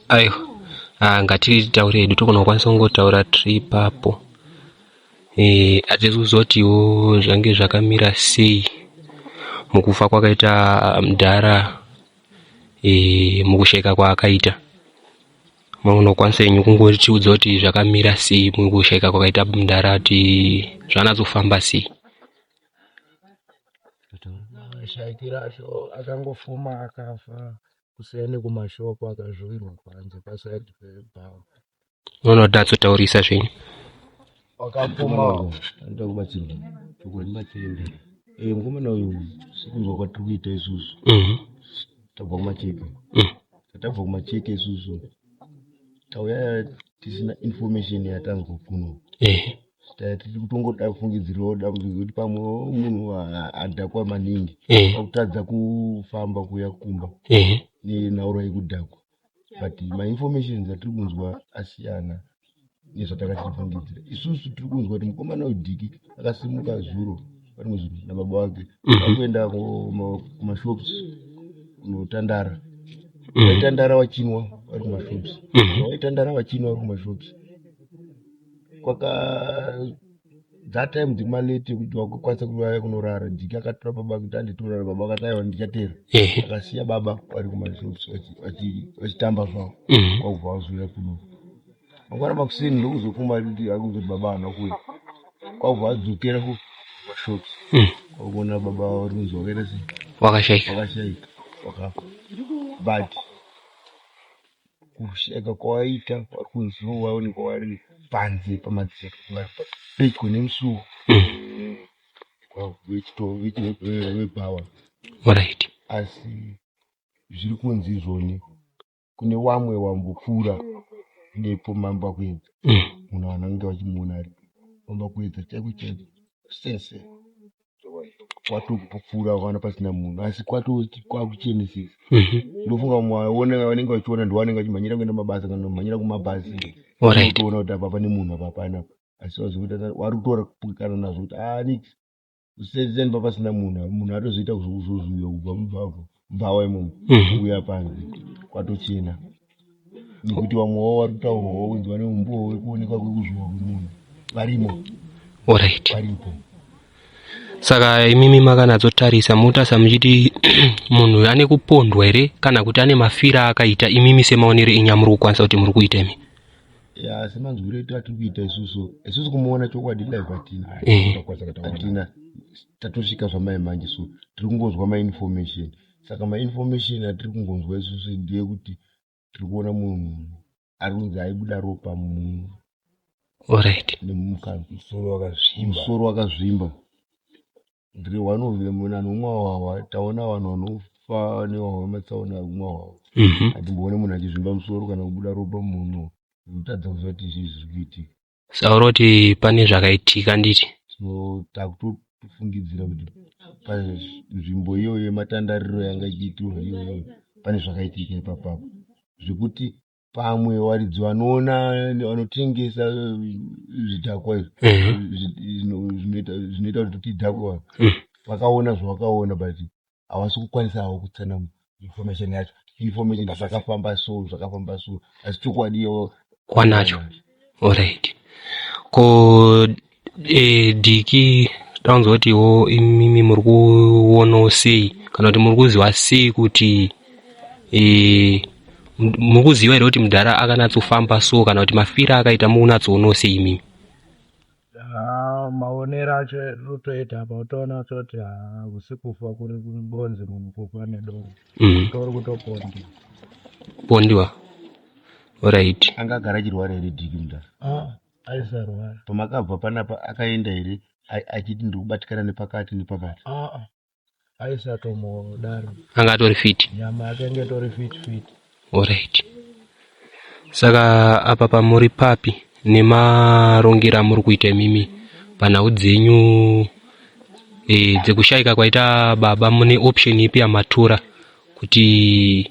Aiwa, ah, ngatitaure hedu, togona kukwanisa kungotaura tiri ipapo. Eh, hatisi kuzotiwo zvange zvakamira sei mukufa kwakaita mudhara, eh, mukushaika kwaakaita. Munokwanisa henyu kungotiudza kuti zvakamira sei mukushaika kwakaita mudhara, kuti zvanatsofamba sei? Mashaikiro acho akangofuma akafa kuseni kumashopu, akazvuvirwa panze pasaidi pebhawa. Munoona kuti natsotaurisa zvenyu. Wakapfuma. Anoda kubatsirwa, chokwadi ndibatsire. Eh, mukomana uyu, sekunzwa kwatiri kuita isusu, tabva kumacheke. Tabva kumacheke isusu, tauya tisina information yatanzwa kuno. Tiri kutongoda kufungidzirawo dambudziko kuti pamwe munhu adhakwa maningi, akutadza kufamba kuuya kumba nenhauro yekudhakwa, but mainformations atiri kunzwa asiyana nezvatanga tichifungidzira isusu. Tiri kunzwa kuti mukomana uyu Dhiki akasimuka zuro, parimwe zuro, nababa vake, vakuenda kumashops kunotandara. Vaitandara vachinwa vari kumashops. Vaitandara vachinwa vari kumashops kwaka that time dzekumalate kuti wakukwanisa kuvaya kunorara. Dhiki akatora baba kuti anditorara, baba vakati, "Aiwa, ndichatera." Akasiya baba vari kumashops vachitamba zvavo. Kwakubva vazouya kuno mangwana makuseni, ndokuzofuma kuti akuzoti baba haana kuuya. Kwakubva adzokera kumashops, kwakuona baba vari kunzi wakaita sei? Wakashaika. Wakashaika, wakafa. But kushaika kwawaita, vari kunzi waonekwa wari panze pamadziro, pedyo nemusuwo webhawa. Asi zviri kunzi izvoni kune wamwe wambopfuura nepo mamba kuedza, munhu vanenge vachimuona ari mamba kuedza chaiko chaiko, sese watopfuura wakaona pasina munhu, asi kwakuchenesesa. Ndofunga vamwe vaona, vanenge vachiona ndo vanenge vachimhanyira kuenda mabasa kana kumhanyira kumabhazi, kutoona kuti apa pane munhu, apa hapana. Asi vazokuita vari kutorapukana nazvo kuti nix, usenzeni pa pasina munhu. Munhu atozoita kuzozvuya kubva mubhawa imomo, kuuya panze kwatochena, nekuti vamwewo vari kutaurwawo kunzi vane umbowo wekuonekwa kwekuzvuwa kwemunhu varimo. Varipo. Saka imimi makanatsotarisa, mutarisa muchiti munhu ane kupondwa here kana kuti ane mafira akaita? Imimi semaonero enyu amuri kukwanisa kuti muri kuita imi? Ya, semanzwiro edu atiri kuita isusu, isusu kumuona chokwadi live hatina. Hatina, tatosvika zvamai manje, so tiri kungonzwa mainformation. Saka mainformation atiri kungonzwa isusu ndeyekuti tiri kuona munhu ari kunzi aibuda ropa nemumukanwa. Musoro wakazvimba. Musoro wakazvimba. Ndiri one of them nanomwa hwahwa. Taona vanhu vanofa nehwahwa matsaona kumwa hwahwa. Hatimboone munhu achizvimba musoro kana kubuda ropa munhu, unotadza kuziva kuti zvii zviri kuitika. Saka uri kuti pane zvakaitika, nditi? So takutofungidzira kuti panzvimbo iyoyo yematandariro yanga ichiitirwa iyoyo pane zvakaitika ipapapo, zvekuti pamwe varidzi vanoona, vanotengesa zvidhakwa izvi, zvinoita kuti tidhakwe, vakaona zvavakaona, but havasi kukwanisa havo kutsanangura information yacho. Information zvakafamba so, zvakafamba so, asi chokwadi iwo Kwanacho. Alright, ko Dhiki, taunzwa kutiwo imimi muri kuonawo sei, kana kuti muri kuziva sei kuti muri kuziva here kuti mudhara akanatsofamba so, kana kuti mafira akaita mukunatsoonawo sei imimi? Ah, maonero acho rutoita apa, utoona kutoti hakusi kufa kuri bonzi, munhu kufa nedoro. Tori kutopondiwa. Pondiwa, alright. Anga agara achirwara here Dhiki mudhara? Ah, aisarwara. Pamakabva panapa akaenda here achiti ndiri kubatikana nepakati nepakati? Ah, ah, aisatombodaro. Anga atori fit? Nyama yake inge itori fit fit. Alright, saka apa pamuri papi nemarongero amuri kuita imimi panhau dzenyu dzekushayika kwaita baba? Mune option ipi yamatora kuti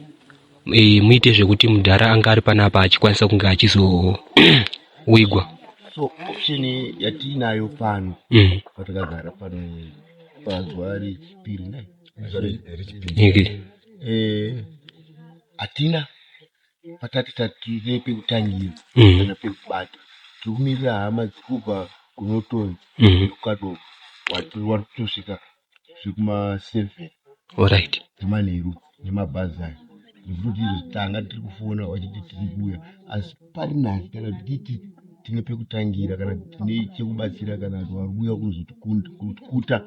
muite zvekuti mudhara anga ari panapa achikwanisa kunge achizowigwa? So option yatiinayo pano, patakagara pano. pazuva rechipiri ne Ike. Hatina patati tatine pekutangira kana pekubata. Tiri kumirira hama dziri kubva kuNorton nekuKadoma vari kutosvika zvekuma 7 dzemanheru nemabhazi aya. Nekuti izvo tanga tiri kufona vachiti tiri kuuya, asi pari nhasi kana tichiti tine pekutangira kana tine chekubatsira kana kuti vari kuuya kuzotikuta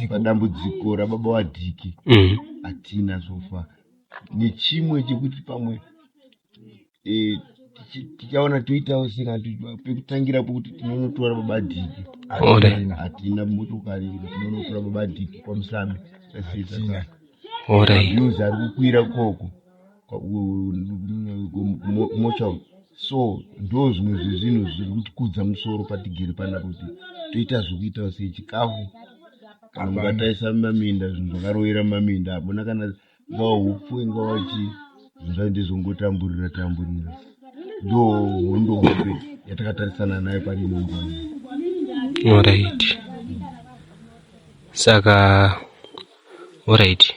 padambudziko rababa vadhiki, hatina so far. Nechimwe chekuti pamwe tichaona toitawo sei kana pekutangira pokuti tinonotora baba dhiki, hatina motokari kuti tinonotora baba dhiki kwaMusami. Mabhilzi ari kukwira koko kumocha, so ndo zvimwe zvezvinhu zviri kutikudza musoro patigere panapa, kuti toita zvekuitawo sei. Chikafu kana mukataisa mumaminda, zvinhu zvakarovera mumaminda, hamuna kana ingava hupfu, ingava chii, zvinhu zvacho ndezvongotamburira tamburira. Ndo hondo hombe yatakatarisana nayo pari ino nguva. Alright. Saka alright.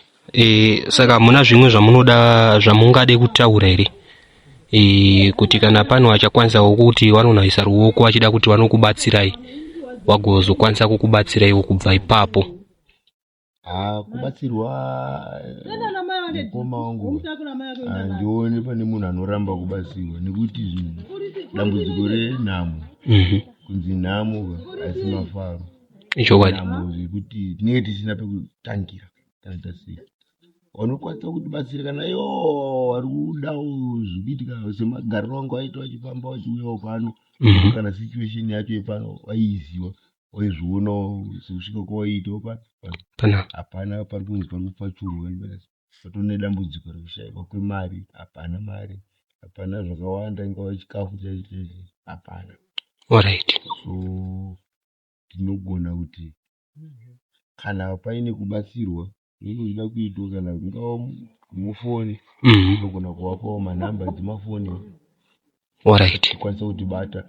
Saka hamuna zvimwe zvamunoda zvamungade kutaura here? Kuti kana pano achakwanisawo kuti vanonaisa ruoko achida kuti vanokubatsirai, wagozokwanisa kukubatsiraiwo kubva ipapo. Ha, kubatsirwa, mukoma wangu, handioni pane munhu anoramba kubatsirwa, nekuti zvinhu dambudziko renhamo, kunzi nhamo haisi mafaro. Ichokwadi. Nhamo zvekuti tinenge tisina pekutangira kana tasei. Vanokwanisa kutibatsira kana iwo vari kudawo zvikuitika semagariro angu aita vachifamba vachiuyawo pano, kana situation yacho yepano vaiiziva, waizvionawo sekusvika kwawaiitawo pano. Pana. Hapana pari kunzi pari kupfachurwa, patone dambudziko rekushayikwa kwemari. Hapana mari, hapana zvakawanda, ingava chikafu chaicho chaicho hapana. So tinogona kuti kana paine kubatsirwa kunenge kuchida kuitwa, kana kungava mufoni, tinogona kuvapawo manhamba dzemafoni tikwanisa kutibata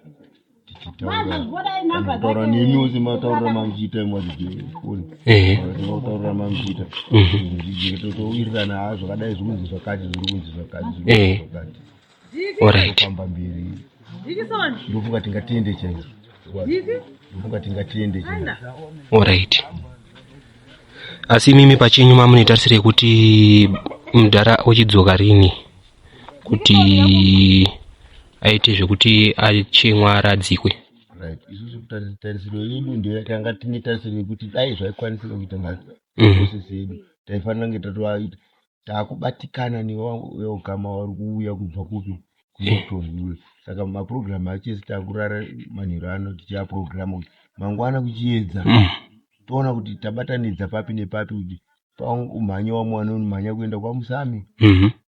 tichitaura, kana kutaura nemiwo semataurira mamuchiita mumadzifoni, kutaurira mamuchiita towirirana, ha, zvakadai zviri kunzi zvakati, zviri kunzi zvakati, zviri kunzi zvakati. Famba mberi. Ndofunga tingatende chaizvo, ndofunga tingatende chaizvo. Alright. Asi imimi pachenyu mamune tarisiro yekuti mudhara ochidzoka rini kuti aite zvekuti achemwa aradzikwe? Right, isusu tarisiro yedu ndeyatanga tine tarisiro yekuti dai zvaikwanisika kuita process yedu, taifanira kunge tatoaita taakubatikana neveukama vari kuuya kubva kupi, kuNorton iwe. Saka mapurogiramu acho ese taakurara manheru ano tichiapurogirama kuti mangwana kuchiedza toona kuti tabatanidza papi nepapi, kuti paumhanya wamwe vanomhanya kuenda kwaMusami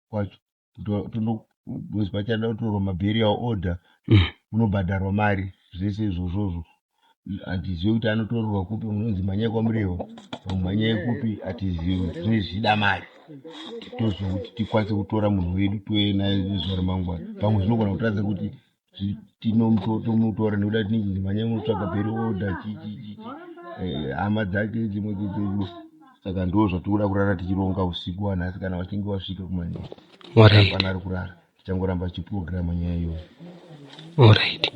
kwacho because pachada kutorwa maburial order, munobhadharwa mari, zvese izvozvozvo. Hatizivi kuti anotorerwa kupi, munonzi mhanyai kwaMurewa, mhanyai kupi, hatizivi. Zvinenge zvichida mari tozokuti tikwanise kutora munhu wedu touye naye nezuva ramangwana. Pamwe zvinogona kutaridza kuti tinomutora nekuda tinenge mhanyai munotsvaga burial order, chichichichi, hama dzake dzimwe dzedzedu. Saka ndo zvatikuda kurara tichironga usiku wanhasi. Kana vachinge vasvika kumanheru, hapana ari kurara, tichangoramba tichipurogirama nyaya iyoyo. Alright.